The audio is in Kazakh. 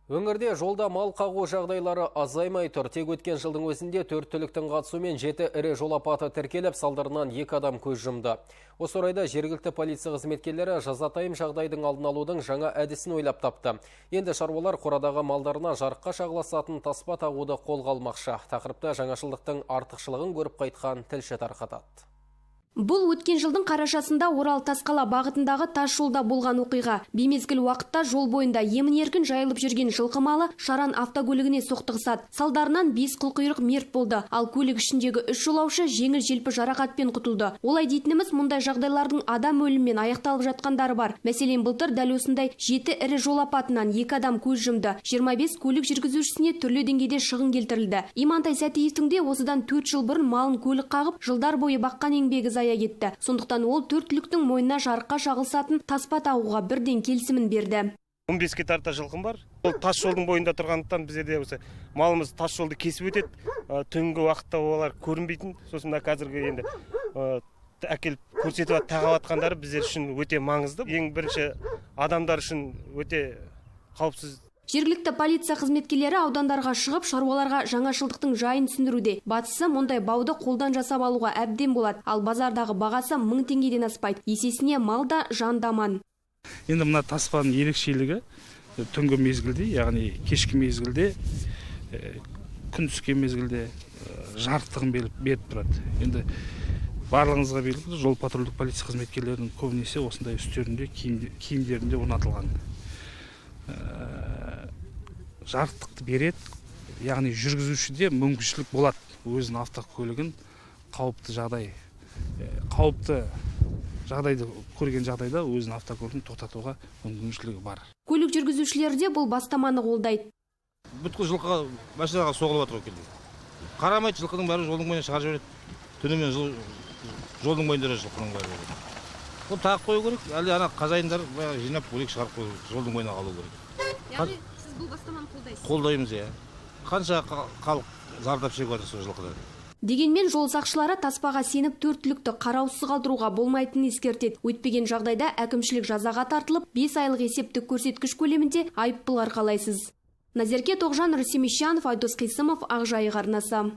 Өңірде жолда мал қағу жағдайлары азаймай тұр. Тек өткен жылдың өзінде 4 түліктің қатысуымен 7 ірі жол апаты тіркеліп, салдарынан 2 адам көз жұмды. Осы орайда жергілікті полиция қызметкерлері жазатайым жағдайдың алдын алудың жаңа әдісін ойлап тапты. Енді шаруалар қорадағы малдарына жарыққа шағылысатын таспа тағуды қолға алмақшы. Тақырыпта жаңашылдықтың артықшылығын көріп қайтқан тілші тарқатады. Бұл өткен жылдың қарашасында Орал Тасқала бағытындағы тас жолда болған оқиға. Беймезгіл уақытта жол бойында емін-еркін жайылып жүрген жылқы малы Шаран автокөлігіне соқтығысады. Салдарынан 5 қылқұйрық мерт болды, ал көлік ішіндегі 3 жолаушы жеңіл-желпі жарақатпен құтылды. Олай дейтініміз, мұндай жағдайлардың адам өлімімен аяқталып жатқандары бар. Мәселен, былтыр дәл осындай 7 ірі жол апатынан 2 адам көз жұмды. 25 көлік жүргізушісіне түрлі деңгейде шығын келтірілді. Имантай Сәтиевтің де осыдан 4 жыл бұрын малын көлік қағып, жылдар бойы баққан еңбегі зая кетті. Сондықтан ол 4 түліктің мойнына жарыққа шағылысатын таспа тағуға бірден келісімін берді. 15-ке тарта жылқым бар. Ол тас жолдың бойында тұрғандықтан біздерде осы малымыз тас жолды кесіп өтеді. Түнгі уақытта олар көрінбейтін. Сосын мына қазіргі енді әкеліп көрсетіп тағып жатқандары біздер үшін өте маңызды. Ең бірінші адамдар үшін өте қауіпсіз. Жергілікті полиция қызметкерлері аудандарға шығып, шаруаларға жаңашылдықтың жайын түсіндіруде. Батысы мұндай бауды қолдан жасап алуға әбден болады. Ал базардағы бағасы 1000 теңгеден аспайды. Есесіне мал да, жан да аман. Енді мына таспаның ерекшелігі түнгі мезгілде, яғни кешкі мезгілде, күн түскен мезгілде жарықтығын беріп тұрады. Енді барлығыңызға белгілі, жол патрульдік полиция қызметкерлерінің көбінесе осындай үстерінде, киімдерінде орнатылған. Жарықтықты береді, яғни жүргізушіде мүмкіншілік болады өзінің автокөлігін қауіпті жағдайды көрген жағдайда өзінің автокөлігін тоқтатуға мүмкіншілігі бар. Көлік жүргізушілері де бұл бастаманы қолдайды. Бүткіл жылқыға машинаға соғылып жатыр келді. Қарамайды, жылқының бәрі жолдың бойына шығарып жібереді. Түнімен жолдың бойында жылқының бәрі. Ол тағып қою керек, әлде ана қожайындар жинап бөлек шығарып қою, жолдың бойына қалу керек. Яғни сіз бұл бастаманы қолдайсыз? Қолдаймыз, иә. Қанша халық зардап шегіп жатыр сол жылқыдан. Дегенмен жол сақшылары таспаға сеніп 4 түлікті қараусыз қалдыруға болмайтынын ескертеді. Өйтпеген жағдайда әкімшілік жазаға тартылып, 5 айлық есептік көрсеткіш көлемінде айыппұл арқалайсыз. Назерке Тоғжан, Рүстем Ещанов, Айдос Қисымов, Ақжайық арнасы.